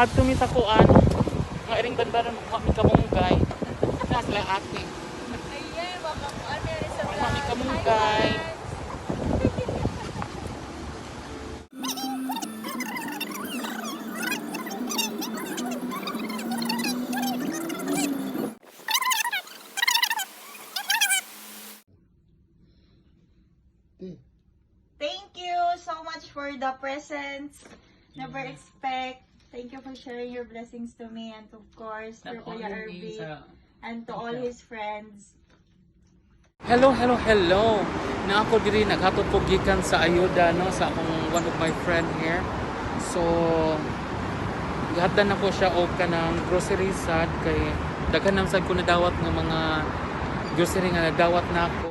Mangadto mi sa kuan. Nga iring banbaron kuha mi kamunggay. Na sila ate. Ayan, baka kung ano yan sa Kuha mi vlog. kamunggay. Hi, guys. Thank you so much for the presents. Never expect. Thank you for sharing your blessings to me and of course to Not Kuya only me Irby sa and to all his friends. Hello, hello, hello. Na ako diri naghatod ko gikan sa ayuda, no, sa akong one of my friend here. So gihatdan nako siya og kanang grocery sad kay daghan nam sad ko nadawat nga mga grocery nga nadawat nako.